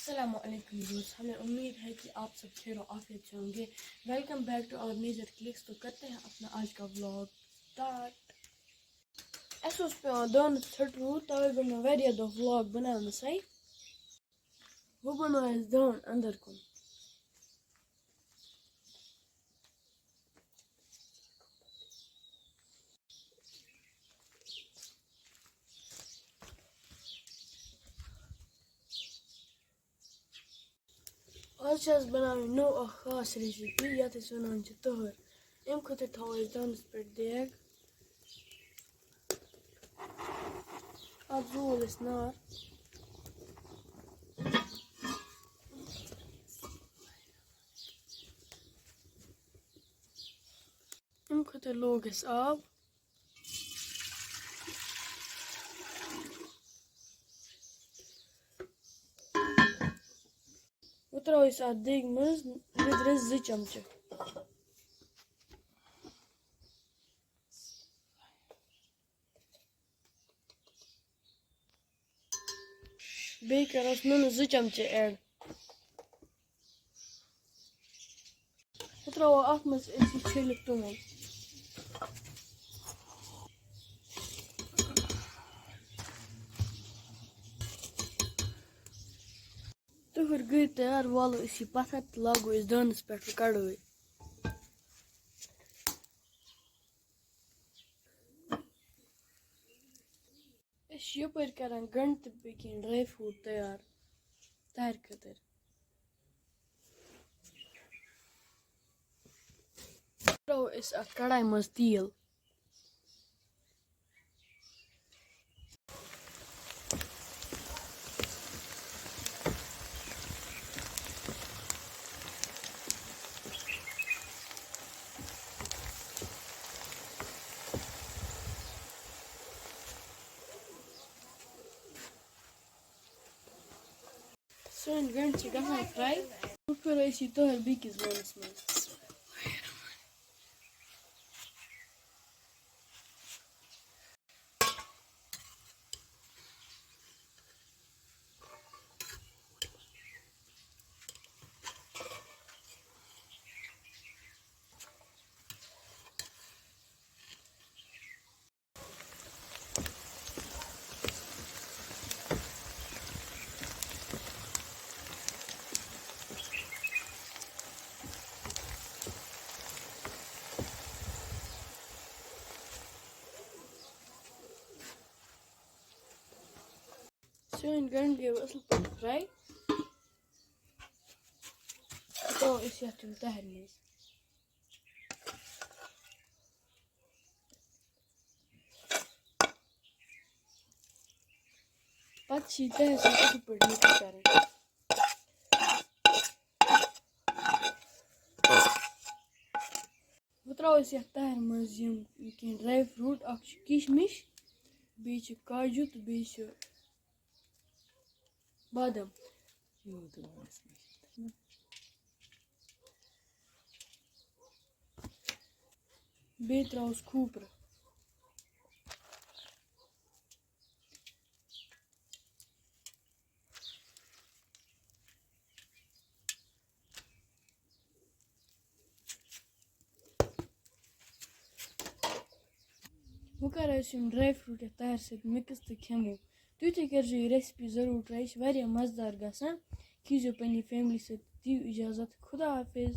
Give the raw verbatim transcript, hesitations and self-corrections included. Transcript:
السلام علیکم دوست، ہمیں امید ہے کہ آپ سب خیر و عافیت سے ہوں گے۔ Welcome back to our major clicks. تو کرتے ہیں اپنا آج کا ولاگ اسٹارٹ۔ اَسہِ اوس پٮ۪وان دانَس ژھٔٹروٗد، تَوَے گوٚو مےٚ واریاہ دۄہ ولاگ بَناونَسٕے۔ وۄنۍ بَناو اَسہِ دان اَندَر کُن۔ آز چھِ اَسہِ بَناوٕنۍ نٔو اَکھ خاص ریسیپی، یَتھ أسۍ وَنان چھِ تٔہَر۔ اَمہِ خٲطرٕ تھاوو أسۍ دانَس پٮ۪ٹھ دیگ۔ اَتھ زول أسۍ نار۔ اَمہِ خٲطرٕ لوگ اَسہِ آب۔ وۄنۍ ترٛاوو أسۍ اَتھ دیگہِ منٛز لیٚدرِ زٕ چمچہٕ۔ بیٚیہِ کَرو أسۍ نُنہٕ زٕ چمچہٕ ایڈ۔ وۄنۍ ترٛاوو اَتھ منٛز أسۍ یہِ چھٔلِتھ توٚمُل۔ تٔہَر گٔے تیار، والو أسۍ یہِ پَتھَر تہٕ لاگو أسۍ دانَس پٮ۪ٹھ کَڑٲے۔ أسۍ چھِ یَپٲرۍ کَران گَنٛڈٕ تہٕ بیٚیہِ کینٛہہ ڈرٛاے فرٛوٗٹ تیار تَہَرِ خٲطرٕ۔ ترٛاوو أسۍ اَتھ کَڑایہِ منٛز تیٖل۔ سٲنۍ گَنٛڈٕ چھِ گژھان فرٛاے۔ وۄنۍ کَرو أسۍ یہِ تٔہَر بیٚکِس بانَس منٛز۔ سٲنۍ گَنٛڈٕ گٔے اَصٕل پٲٹھۍ فرٛاے۔ ترٛاوو أسۍ یَتھ یِم تَہَرِ منٛز۔ پَتہٕ چھِ یہِ تَہَرِ سۭتۍ اَصٕل پٲٹھۍ مِکٕس کَرٕنۍ۔ وۄنۍ ترٛاوو أسۍ یَتھ تَہَرِ منٛز یِم کینٛہہ ڈرٛاے فرٛوٗٹ۔ اَکھ چھُ کِشمِش، بیٚیہِ چھِ کاجوٗ تہٕ بیٚیہِ چھِ بادام۔ بیٚیہِ ترٛاووس کھوٗپرٕ۔ وۄنۍ کَرو أسۍ یِم ڈرٛاے فرٛوٗٹ یَتھ تَہَرِ سۭتۍ مِکٕس تہٕ کھٮ۪مو۔ تُہۍ تہِ کٔرۍزیو یہِ ریسپی ضٔروٗر ٹرٛاے، یہِ چھِ واریاہ مَزٕدار گژھان۔ کھیٖزیو پنٛنہِ فیملی سۭتۍ، دِیِو اِجازت، خدا حافظ۔